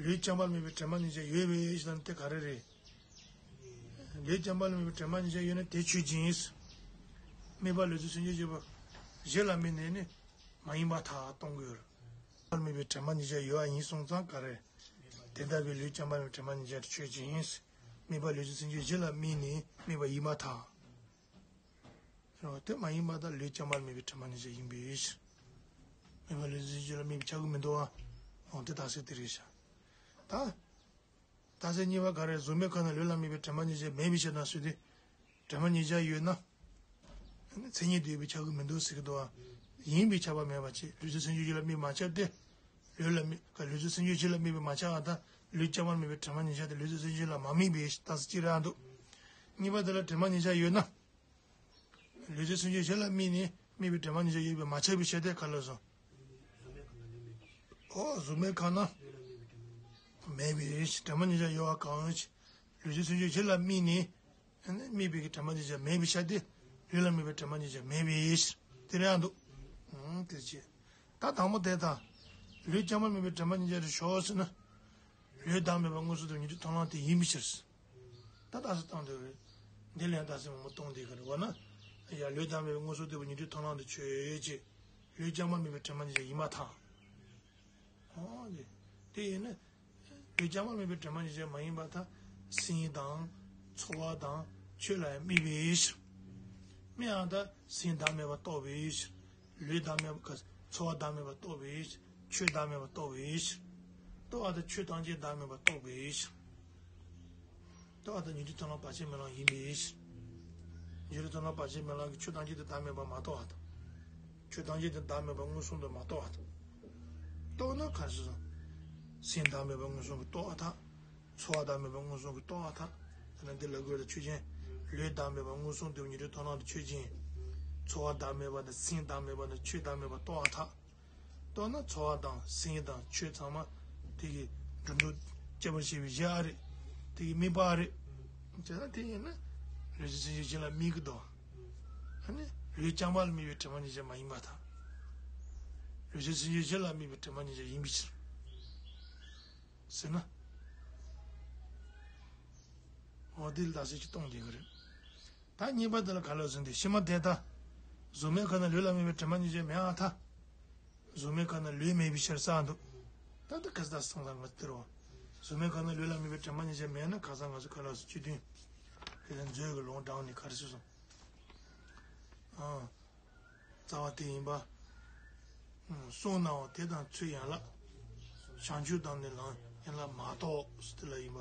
ལུས་རྐྱང་པ་ལ་དམིགས་པའི་དྲན་པ་ཉིད་ཅན་ཡོད་པའི་ཕྱིར་དང་དེ་ག་རེ་རེད། ལུས་རྐྱང་པ་ལ་དམིགས་པའི་དྲན་པ་ཉིད་ཅན་ཡོད་ན་དེ་ཆོས་ཅན། དམིགས་པ་ལུས་རྩལ་སེམས་བྱུང་བཞི་པ་བཞི་ལ་དམིགས་ནས་ནི་མ་ཡིན་པར་ཐལ་གཏོང་གི་ཡོད་རེད། དམིགས་པའི་དྲན་པ་ཉིད་ཅན་ཡོད་པ་ཡིན་སོང་ཙང་ག་རེ། དེ་ལྟ་བུའི་ལུས་རྐྱང་པ་ལ་དམིགས་པའི་དྲན་པ་ཉིད་ཅན་ཆོས་ཅན། དམིགས་པ་ལུས་རྩལ་སེམས་བྱུང་བཞི་ལ་དམིགས་ནས་དམིགས་པ་ཡིན་པར་ཐལ། རེད་བ། དེ་མ་ཡིན་པ་དང་ལུས་རྐྱང་པ་ལ་དམིགས་པའི་དྲན་པ་ཉིད་ཅན་ཡིན་པའི་ཕྱིར། དམིགས་པ་ལུས་རྩལ་སེམས་བྱུང་བཞི་ལ་དམིགས་པས་ཁྱབ་ཀྱི་མི་འདུག་ཨ། འོ་དེ་རྟགས་གསལ་དེ་རེད་ཤག་ད། རྟགས་གསལ་གཉིས་པ་ག་རེ་གཟུགས་མེད་ཁ་ན་ལུས་ལ་དམིགས་པའི་དྲན་པ་ཉིད་ཅན་མེད་པའི་ཕྱིར་དང་ཟེར་དུས། དྲན་པ་ཉིད་ཅན་ཡོད་ན། མཚན་ཉིད་དུ་ཡོད་པས་ཁྱབ་ཀྱི་མི་འདུག་ཟེར་གྱི་འདུག་ཨ། ཡིན་པས་ཁྱབ་པ་མེད་པ་བྱས་ལུས་རྩལ་སེམས་བྱུང་བཞི་ལ་དམིགས་པས་མ་ཁྱབ་སྟེ། ལུས་ལ་དམིགས་ཀ་ལུས་རྩལ་སེམས་བྱུང་བཞི་ལ་དམིགས་པས་མ་ཁྱབ་པ་དང་ལུས་རྐྱང་པ་ལ་དམིགས་པའི་དྲན་པ་ཉིད་ཅན་དེ་ལུས་རྩལ་སེམས་བྱུང་བཞི་ལ་མ་དམིགས་པའི་རྟགས་གསལ་གཅིག་རེད་འདུག་གཉིས་པ་དེ་ལ་དྲན་པ་ཉིད་ཅན་ཡོད་ན། ལུས་རྩལ་སེམས་བྱུང་བཞི་ལ་དམིགས་ནས་དམིགས་པའི་དྲན་པ་ཉིད་ཅན་ཡོད་པས་མ་ཁྱབ་པའི་ཕྱིར་ཏེ་ག་ལ་སོང་། ཨོ་གཟུགས་མེད་ཁ་ན། མེད་པའི་ཕྱིར། དྲན་པ་ཉིད་ཀྱང་གཡོ་བ་གང་ཞིག་ལུས་ཅན་སེམས་ཅན་བཞི་ལ་དམིགས་ནས་དམིགས་པའི་གི་དྲན་པ་ཉིད་ཀྱང་མེད་པའི་ཕྱིར་ཏེ། ལུས་ལ་དམིགས་པའི་དྲན་པ་ཉིད་ཀྱང་མེད་པའི་ཕྱིར། དེ་རེད་འདུག་ཨང་། དེ་བྱས། ད་དང་པོ་དེ་དང་། ལུས་རྐྱང་པར་དམིགས་པའི་དྲན་པ་ཉིད་ཀྱང་རེད་ཞོག་ཟེར་ན། ལུས་བདག་མེད་པར་མངོན་སུམ་དུ་ཉིད་དུ་མཐོང་ལམ་དེ་ཡིན་པའི་ཕྱིར། ད་ལྟ་སུ་བཏང་འདོད་རེད། འདི་ལན་ད་སེ་མང་པོ་གཏོང་བསྡད་ཀྱི་རེད་བ་ན། ཡ་ལུས་བདག་མེད་པའི་མངོན་སུམ་དུ་ཉིད་དུ་མཐོང་ལམ་དུ་ཆོས་ཅེས། ལུས་རྐྱང་པར་དམིགས་པའི་དྲན་པ་ཉིད་ཀྱང་ཡིན་པར་ཐལ། ཨོ་དེ། དེ་ཡིན་ན། ལུས་རྐྱང་པར་དམིགས་པའི་དྲན་པ་ཉིད་ཀྱང་མ་ཡིན་པར་ཐལ། སེམས་དང་། ཚོར་བ་དང་། ཆོས་ལ་ཡང་དམིགས་པའི་ཕྱིར། དམིགས་ཡང་ད་སེམས་བདག་མེད་པར་རྟོགས་པའི་ཕྱིར། ལུས་བདག་མེད་པར། ཚོར་བ་བདག་མེད་པར་རྟོགས་པའི་ཕྱིར། ཆོས་བདག་མེད་པར་རྟོགས་པའི་ཕྱིར། རྟོགས་པ་དང་ཆོས་ཐམས་ཅད་བདག་མེད་པར་རྟོགས་པའི་ཕྱིར། རྟོགས་པ་དང་ཉིད་དུ་མཐོང་ལམ་བར་ཆད་མེད་ལམ་ཡིན་པའི་ཕྱིར། ཉིད་དུ་མཐོང་ལམ་བར་ཆད་མེད་ལམ་གྱི་ཆོས་ཐམས་ཅད་དེ་བདག་མེད་པར་མ་རྟོགས་པ་དང་། ཆོས་ཐམས་ཅད་དེ་བདག་མེད་པར་མངོན་སུམ་དུ་མ་རྟོགས་པ་དང་། རྟོགས་ན་ག་རེ་ཟེར། སེམས་བདག་མེད་པར་མངོན་སུམ་གྱིས་རྟོགས་པར་ཐལ། ཚོར་བ་བདག་མེད་པར་མངོན་སུམ་གྱིས་རྟོགས་པར་ཐལ། དེ་ན་འདི་ལ་དགོས་དང་ཆོས་ཅན། ལུས་བདག་མེད་པར་མངོན་སུམ་དུ་ཉིད་དུ་མཐོང་ལམ་དུ་ཆོས་ཅན། ཚོར་བ་བདག་མེད་པ་དང་སེམས་བདག་མེད་པ་དང་ཆོས་བདག་མེད་པར་རྟོགས་པར་ཐལ། རྟོགས་ན་ཚོར་བ་དང་སེམས་དང་ཆོས་ཚང་མ་དེ་གི་འགྲོ་འདུག་སྐྱེ་བར་བྱེད་པའི་གཞི་ཨ་རེད། དེ་གི་དམིགས་པ་ཨ་རེད། བྱས་ན་དེ་ཡིན་ན། ལུས་ཅན་སེམས་ཅན་བཞི་ལ་དམིགས་ཀྱི་འདུག་ཨ་ནི་ལུས་རྐྱང་པ་ལ་དམིགས་པའི་དྲན་པ་ཉིད་ཀྱང་མ་ཡིན་པར་ཐལ། ལུས་ཅན་སེམས་ཅན་བཞི་ལ་དམིགས་པའི་དྲན་པ་ཉིད་ཀྱང་ཡིན་པའི་ཕྱིར། ཟེར་ན། འོ་དེ་ལ་ད་གཟོད་ཅིག་གཏོང་བསྡད་ཀྱི་རེད། ད་གཉིས་པ་དེ་ལ་ག་ལ་ཟེར་འདི་ཕྱི་མ་དེ་ལྟ། གཟུགས་མེད་ཁ་ན་ལུས་ལ་དམིགས་པའི་དྲན་པ་ཉིད་ཀྱང་མེད་པར་ཐལ། གཟུགས་མེད་ཁ་ན་ལུས་མེད་པའི་ཕྱིར་ཟེར་འདུག་ད་ལྟ་ག་ས་ད་སང་ལ་ང་ཚོ་དེ་རོ། གཟུགས་མེད་ཁ་ན་ལུས་ལ་དམིགས་པའི་དྲན་པ་ཉིད་ཀྱང་མེད་ན་ག་ས་ང་ཚོ་ག་ལ་ཟེར་སྤྱི་མཐུན། དེ་ལ་མཛོད་ཀྱི་ལུང་དྲངས་ནས་ག་རེ་ཟེར་སོང་། ཨང་། རྩ་བ་དེ་ཡིན་པ། གསུངས་ནའང་དེ་དང་ཚུལ་ཡན་ལག་བྱང་ཆུབ་དང་ནི་ལམ་ཡན་ལག་མ་གཏོགས་ཟེར་དེ་ལ་ཡིན་པ།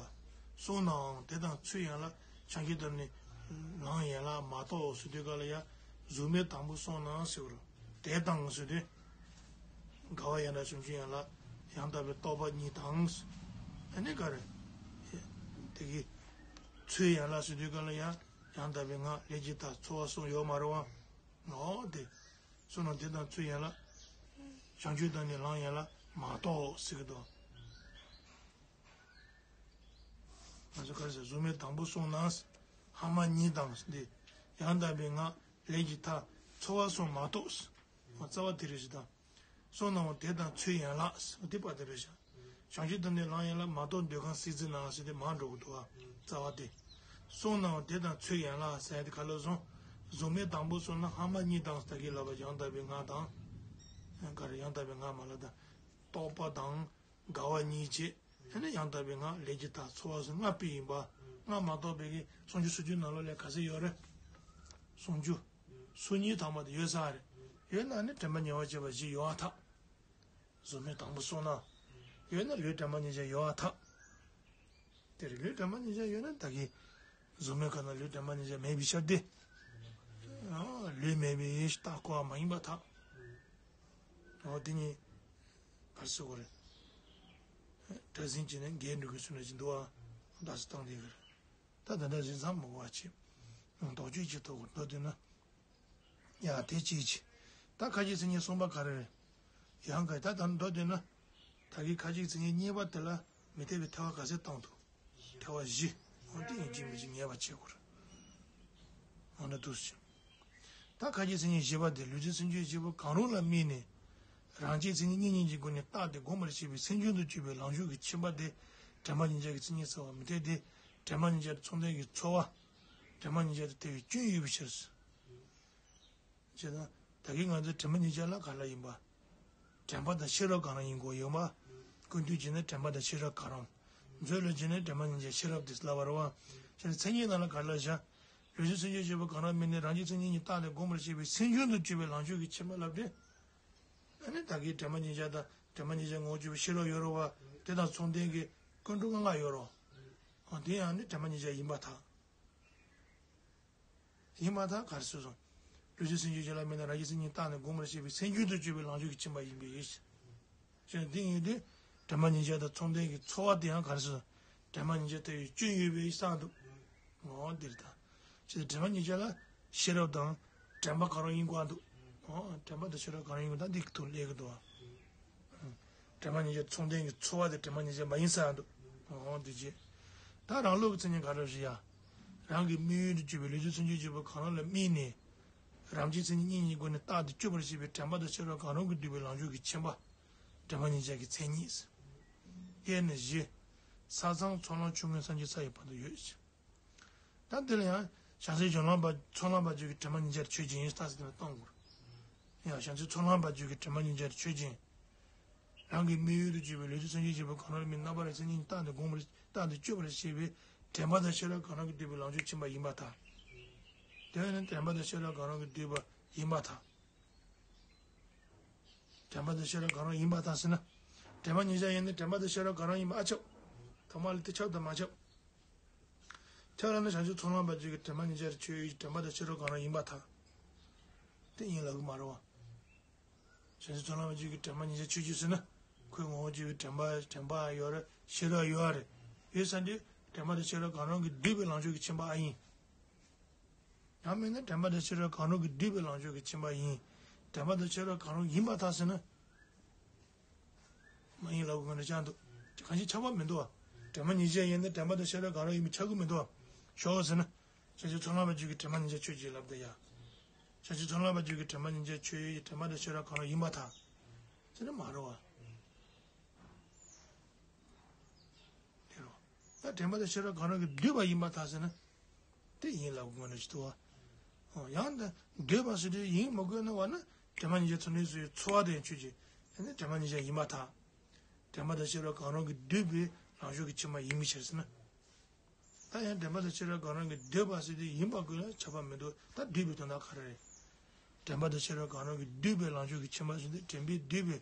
གསུངས་ནའང་དེ་དང་ཚུལ་ཡན་ལག་བྱང་ཆུབ་དང་ནི་ལམ་ཡན་ལག་མ་གཏོགས་ཟེར་དུས་ག་ལ་ཡ། གཟུགས་མེད་དང་པོ་གསུངས་ནའང་ཟེར་བ་རེད། དེ་དང་ཟེར་དུས། དགའ་བ་ཡན་ལག་བྱང་ཆུབ་ཡན་ལག་ཡང་དག་པའི་རྟོགས་པ་གཉིས་དང་། ཨ་ནི་ག་རེ། དེ་གི་ཚུལ་ཡན་ལག་ཟེར་དུས་ག་ལ་ཡ། ཡང་དག་པའི་ངག་ལས་ཀྱི་མཐའ་ཚོར་བ་གསུམ་ཡོད་མ་རེད་བ། ངའོ་དེ། གསུངས་ནའང་དེ་དང་ཚུལ་ཡན་ལག་བྱང་ཆུབ་དང་ནི་ལམ་ཡན་ལག་མ་གཏོགས་ཟེར་གི་འདུག་ང་ཚོ་ག་རེ་ཟེར་གཟུགས་མེད་དང་པོ་གསུངས་ན། ལྷག་མ་གཉིས་དང་འདི། ཡང་དག་པའི་ངག་ལས་ཀྱི་མཐའ་ཚོར་བ་གསུམ་མ་གཏོགས། རྩ་བ་དེ་རེད་ཞེས་དང་། གསུངས་ནའང་དེ་དང་ཚུལ་ཡན་ལག་འདི་པ་དེ་རེད་ཤག་བྱང་ཆུབ་དང་ནི་ལམ་ཡན་ལག་མ་གཏོགས་འདོད་ཁམས་སྲིད་རྩེ་ན་ཟེར་དེ་མར་འགྲོ་གི་འདུག་ཨ། རྩ་བ་དེ། གསུངས་ནའང་དེ་དང་ཚུལ་ཡན་ལག་ཟེར་དེ་ག་ལ་སོང་། གཟུགས་མེད་དང་པོ་གསུངས་ན་ལྷག་མ་གཉིས་དང་ད་གིན་ལབ་པ་ཡང་དག་པའི་ངག་དང་། ག་རེ་ཡང་དག་པའི་ངག་མ་ལ་དང་། རྟོགས་པ་དང་། དགའ་བ་གཉིས་བྱས། དེ་ནས་ཡང་དག་པའི་ངག་ལས་ཀྱི་མཐའ་ཚོར་བ་གསུམ་ལྔ་པོ་ཡིན་པ། ལྔ་མ་གཏོགས་པའི་གི་སུམ་ཅུ་སོ་བཅུ་ནང་ལོགས་ལ་ག་ཚོད་ཡོད་རེད། སུམ་ཅུ། སོ་གཉིས་ཐམ་པ་དེ་ཡོད་ས་རེད། ཡོད་ན་ནི་དྲན་པ་ཉེ་བར་བྱེད་པ་ཞིག་ཡོད་ཨ་ཐག་གཟུགས་མེད་དང་པོ་གསུངས་ན། ཡོད་ན་ལུས་དྲན་པ་ཉིད་ཀྱང་ཡོད་ཨ་ཐག་དེ་རེད་ལུས་དྲན་པ་ཉིད་ཀྱང་ཡོད་ན་ད་གིན། གཟུགས་མེད་ཁ་ན་ལུས་དྲན་པ་ཉིད་ཀྱང་མེད་པའི་ཕྱིར་ཏེ། ཨ། ལུས་མེད་པའི་རྟགས་སྐུ་བ་མ་ཡིན་པར་ཐལ། འོ་དེ་ཉིད། ག་རེ་ཟེར་དགོས་རེད། སྒྲ་འཛིན་གྱིས་ནི་འགལ་འགྲོ་གི་ཚུལ་ལ་ཅི་འདུག་ཨ། བརྡ་སུ་བཏང་དེ་གར། ད་ད་ལྟ་རིན་ཚང་མི་དགོས་པ་ཆེ། དོགས་གཅོད་ཅིག་ཐུག་གོ་མདོར་བསྡུས་ན། ཡ་དེ་ཅིའི་ཕྱིར། ད་ཁ་ཅིག་མཚན་ཉིད་གསུམ་པ་ག་རེ་རེད། ཡང་ག་ད་ད་མདོར་བསྡུས་ན། ད་གིན་ཁ་ཅིག་མཚན་ཉིད་གཉིས་པ་དེ་ལ་མི་འཐད་པའི་ཐལ་བ་ག་ཚད་བཏང་འདུག་ཐལ་བ་བཞི། འོ་དེ་ཡིན་གཅིག་མིན་གཅིག་ངེས་པ་བྱེད་དགོས་རེད། འོ་ན་འདུག་སེ། ད་ཁ་ཅིག་མཚན་ཉིད་བཞི་པ་དེ་ལུས་ཅན་སེམས་ཅན་བཞི་པོ་གང་རུང་ལ་དམིགས་ནས། རང་རྐྱ་མཚན་ཉིད་གཉིས་གཉིས་ཀྱི་སྒོ་ནས་བརྟགས་ཏེ་སྒོམ་པར་བྱེད་པའི་སེམས་རྒྱུད་དུ་གྱུར་པའི་ལམ་ཞུགས་ཀྱི་ཁྱིམ་པ་དེ་དྲན་པ་ཉིད་ཅན་གྱི་མཚན་ཉིད་ཟེར་བ་མི་འཐད་དེ། དྲན་པ་ཉིད་ཅན་དང་མཚུངས་ལྡན་གྱི་ཚོར་བ། དྲན་པ་ཉིད་ཅན་དང་དེ་བས་སྐྱོན་ཡོད་པའི་ཕྱིར། ཅེ་ན། ད་གིན་ང་ཚོས་དྲན་པ་ཉིད་ཅན་ལ་ག་རེ་ཡིན་པ། དྲན་པ་དང་ཤེས་རབ་གང་རུང་ཡིན་དགོས་ཡོད་མ། ཀུན་བཏུས་བྱས་ན་དྲན་པ་དང་ཤེས་རབ་གང་རུང་། མཛོད་ལ་བྱས་ན་དྲན་པ་ཉིད་ཅན་ཤེས་རབ་དེ་ལབ་པ་རེད་བ། ཅེ་ན་མཚན་ཉིད་ནང་ལ་ག་རེ་ལབ་བཞག་ལུས་ཅན་སེམས་ཅན་བཞི་པོ་གང་རུང་དམིགས་ནས་རང་རྐྱ་མཚན་ཉིད་གཉིས་བརྟགས་ནས་སྒོམ་པར་བྱེད་པའི་སེམས་རྒྱུད་དུ་གྱུར་པའི་ལམ་ཞུགས་ཀྱི་ཁྱིམ་པ་ལབ་སྟེ། ཨ་ནི་ད་གིན་དྲན་པ་ཉིད་ཅན་དང་དྲན་པ་ཉིད་ཅན་ངོ་བོ་གྱུར་པའི་ཤེས་རབ་ཡོད་རེད་བ། དེ་དང་མཚུངས་ལྡན་གྱི་ཀུན་འགྲོ་ལྔ་ལྔ་ཡོད་རེད། འོ་དེ་ཡང་ནི་དྲན་པ་ཉིད་ཅན་ཡིན་པར་ཐལ། ཡིན་པར་ཐལ་ག་རེ་ཟེར་སོང་། ལུས་ཅན་སེམས་ཅན་བཞི་ལ་དམིགས་ནས་རང་རྐྱ་མཚན་ཉིད་བརྟགས་ནས་སྒོམ་པར་བྱེད་པའི་སེམས་རྒྱུད་དུ་གྱུར་པའི་ལམ་ཞུགས་ཀྱི་ཁྱིམ་པ་ཡིན་པས། ཅེས་འདི་ཡིན་དུས། དྲན་པ་ཉིད་ཅན་དང་མཚུངས་ལྡན་གྱི་ཚོར་བ་དེ་ཡང་ག་རེ་ཟེར། དྲན་པ་ཉིད་ཅན་ལྟ་བུའི་སྐྱོན་ཡོད་པའི་བསམ་འདུག་འོ་འདིར་ད། ཅེས་དྲན་པ་ཉིད་ཅན་ལ་ཤེས་རབ་དང་། དྲན་པ་གང་རུང་ཡིན་དགོས་འདུག་འོ་དྲན་པ་དང་ཤེས་རབ་གང་རུང་ཡིན་དགོས་ད་འདི་ཐུག་ལེགས་ཀྱི་འདུག་དྲན་པ་ཉིད་ཅན་མཚུངས་ལྡན་གྱི་ཚོར་བ་དེ་དྲན་པ་ཉིད་ཅན་མ་ཡིན་བསམ་འདུག་འོང་དེ་རྗེས། ད་རང་ལུགས་ཀྱི་མཚན་ཉིད་ག་རེ་ཞིག་ཡ། རང་གི་དམིགས་ཡུལ་དུ་གྱུར་པའི་ལས་རྒྱུ་མཚན་ཅན་གྱུར་པ་གང་རུང་ལ་དམིགས་ནས། རང་རྒྱུ་མཚན་ཉིད་གཉིས་ཀྱི་སྒོ་ནས་རྟག་ཏུ་དཔྱོད་པར་བྱེད་པའི་དྲན་པ་དང་ཤེས་རབ་གང་རུང་གིས་བསྡུས་པའི་ལངས་ཕྱོགས་ཀྱི་ཁྱིམ་པ། དྲན་པ་ཉིད་ཅན་གྱི་མཚན་ཉིད། དབྱེ་ནི་བཞི། ས་མཚམས་ཚོགས་ལམ་ཆུ་ངོས་སངས་རྒྱས་ས་ཡི་བར་དུ་ཡོད་ཅིང་། ད་འདི་ལ་ཡང་བྱང་སེམས་བྱང་ལམ་པ་ཚོགས་ལམ་པ་ཅིག་གི་དྲན་པ་ཉིད་ཅན་ཆོས་ཅན་ཡིན་རྟགས་ཟེར་ནས་གཏོང་དགོས། ཡང་བྱང་སེམས་ཚོགས་ལམ་པ་ཅིག་གི་དྲན་པ་ཉིད་ཅན་ཆོས་ཅན། རང་གི་དམིགས་ཡུལ་དུ་གྱུར་པའི་ལས་རྒྱུ་མཚན་ཅན་གྱུར་པ་གང་རུང་ལ་དམིགས། རྣམ་པར་རིག་མཚན་ཉིད་རྟག་ཏུ་བསྒོམ་པར་རྟག་ཏུ་དཔྱོད་པར་བྱེད་པའི་དྲན་པ་དང་ཤེས་རབ་གང་རུང་གིས་བསྡུས་པའི་ལངས་ཕྱོགས་ཁྱིམ་པ་ཡིན་པར་ཐལ། དེ་བས་ན་དྲན་པ་དང་ཤེས་རབ་གང་རུང་གིས་བསྡུས་པ་ཡིན་པར་ཐལ། དྲན་པ་དང་ཤེས་རབ་གང་རུང་ཡིན་པར་ཐལ་ཟེར་ན། དྲན་པ་ཉིད་ཅན་ཡིན་ན་དྲན་པ་དང་ཤེས་རབ་གང་རུང་ཡིན་པ་ཨ་ཁྱབ། ཐོག་མ་ལ་དེ་ཁྱབ་དང་མ་ཁྱབ། ཁྱབ་ལ་ནི་བྱང་ཆུབ་ཚོགས་ལམ་པ་ཅིག་གི་དྲན་པ་ཉིད་ཅན་ཆོས་ཅན། དྲན་པ་དང་ཤེས་རབ་གང་རུང་ཡིན་པར་ཐལ། དེ་ཡིན་ལབ་ཀྱི་མ་རེད་བ། བྱང་ཆུབ་ཚོགས་ལམ་པ་ཅིག་གི་དྲན་པ་ཉིད་ཅན་ཆོས་ཅན་ཟེར་ན། ཁོའི་ངོ་བོ་གྱུར་པའི་དྲན་པ་དྲན་པ་ཡོད་རེད། ཤེས་རབ་ཡོད་རེད། ཡོད་ས་འདི་དྲན་པ་དང་ཤེས་རབ་གང་རུང་གིས་བསྡུས་པའི་ལངས་ཕྱོགས་ཀྱི་ཁྱིམ་པ་ཨ་ཡིན། ཡང་མིན་ན་དྲན་པ་དང་ཤེས་རབ་གང་རུང་གིས་བསྡུས་པའི་ལངས་ཕྱོགས་ཀྱི་ཁྱིམ་པ་ཡིན། དྲན་པ་དང་ཤེས་རབ་གང་རུང་ཡིན་པར་ཐལ་ཟེར་ན། མ་ཡིན་ལབ་དགོས་ཀྱི་འདྲ་ཆགས་འདུག་གང་ཞིག་ཁྱབ་པ་མི་འདུག་བ། དྲན་པ་ཉིད་ཅན་ཡིན་ན་དྲན་པ་དང་ཤེས་རབ་གང་རུང་ཡིན་པས་ཁྱབ་ཀྱི་མི་འདུག་བ། ཞོག་ཟེར་ན། བྱང་ཆུབ་ཚོགས་ལམ་པ་ཅིག་གི་དྲན་པ་ཉིད་ཅན་ཆོས་ཅན་ལབ་དེ་ཡ། བྱང་ཆུབ་ཚོགས་ལམ་པ་ཅིག་གི་དྲན་པ་ཉིད་ཅན་ཆོས་ཅན། དྲན་པ་དང་ཤེས་རབ་གང་རུང་ཡིན་པར་ཐལ། ཟེར་ན་མ་རེད་བ། དེ་རུ། ད་དྲན་པ་དང་ཤེས་རབ་གང་རུང་གིས་བསྡུས་པ་ཡིན་པར་ཐལ་ཟེར་ན། དེ་ཡིན་ལབ་དགོས་ནི་ཅི་འདུག་བ། ཡང་ད་བསྡུས་པ་ཟེར་དུས་ཡིན་མི་དགོས་ན་བ་ན་དྲན་པ་ཉིད་ཅན་ཚོགས་ནི་ཟེར་བའི་ཚོར་བ་དེ་ཡང་ཆོས་ཅན། དེ་ནི་དྲན་པ་ཉིད་ཅན་ཡིན་པར་ཐལ། དྲན་པ་དང་ཤེས་རབ་གང་རུང་གིས་བསྡུས་པའི་ལངས་ཕྱོགས་ཀྱི་ཁྱིམ་པ་ཡིན་མི་ཕྱིར་ཟེར་ན། ད་ཡང་དྲན་པ་དང་ཤེས་རབ་གང་རུང་གིས་བསྡུས་པ་ཟེར་དུས་ཡིན་པ་དགོས་ན་ཁྱབ་པ་མི་འདུག་ད་བསྡུས་པའི་དོན་དག་ག་རེ་རེད། དྲན་པ་དང་ཤེས་རབ་གང་རུང་གིས་བསྡུས་པའི་ལངས་ཕྱོགས་ཀྱི་ཁྱིམ་པ་ཟེར་དུས་དྲན་པས་བསྡུས་པའི་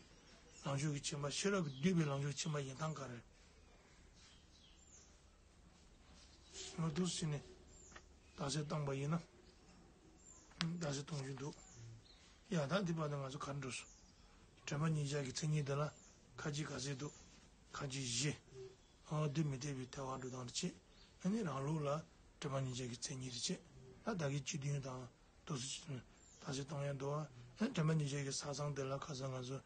ལངས་ཕྱོགས་ཀྱི་ཁྱིམ་པ། ཤེས་རབ་ཀྱིས་བསྡུས་པའི་ལངས་ཕྱོགས་ཀྱི་ཁྱིམ་པ་ཡིན་སྟངས་ག་རེ་རེད། ང་འདུག་ཟེར་ནས་རྟགས་གསལ་བཏང་པ་ཡིན་ན། རྟགས་གསལ་གཏོང་རྒྱུ་འདུག་ཡ་ད་འདི་བར་དུ་ང་ཚོ་ག་རེ་འགྲོ་སོང་། དྲན་པ་ཉིད་ཅན་གྱི་མཚན་ཉིད་འདི་ལ་ཁ་ཅིག་ག་ཚོད་འདུག་ཁ་ཅིག་བཞི། ཨ་འདི་མི་འཐད་པའི་ཐལ་བ་འགྲོ་སྟངས་རེ་བྱེད། ཨ་ནི་རང་ལུགས་ལ་དྲན་པ་ཉིད་ཅན་གྱི་མཚན་ཉིད་རེ་བྱེད། ད་ད་གིན་སྤྱི་དོན་དང་། དུ་སུ་ཅི་ད་ཅི་གཏོང་ཡ་འདུག་ཨ། དྲན་པ་ཉིད་ཅན་གྱི་ས་མཚམས་དེ་ལ་ཁ་སང་ང་ཚོ་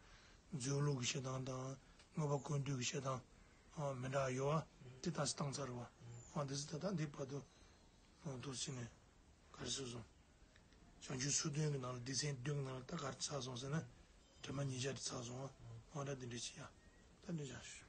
མཛོད་ལུགས་ཀྱི་བཤད་སྟངས་དང་དངོས་པོ་ཀུན་བཏུས་ཀྱི་བཤད་སྟངས་མི་འདྲ་ཡོད་ཨ། དེ་ད་ཅི་བཏང་ཚར་བ། ཨ་འདི་ཚོ་ད་ལྟ་འདི་བར་དུ་འདུག་ཟེར་ནས་ག་རེ་ཟེར་སོང་། བྱང་ཆུབ་སོ་བདུན་གྱི་ནང་ལ་སྡེ་ཚན་བདུན་གྱི་ནང་ལ་ད་ག་རེ་ཆགས་སོང་ཟེར་ན། དྲན་པ་ཉིད་ཅན་དེ་ཆགས་སོང་ཨ། འོ་ད་འདི་འདྲ་བྱེད་ཡ། ད་འདི་བྱ་ཞུ།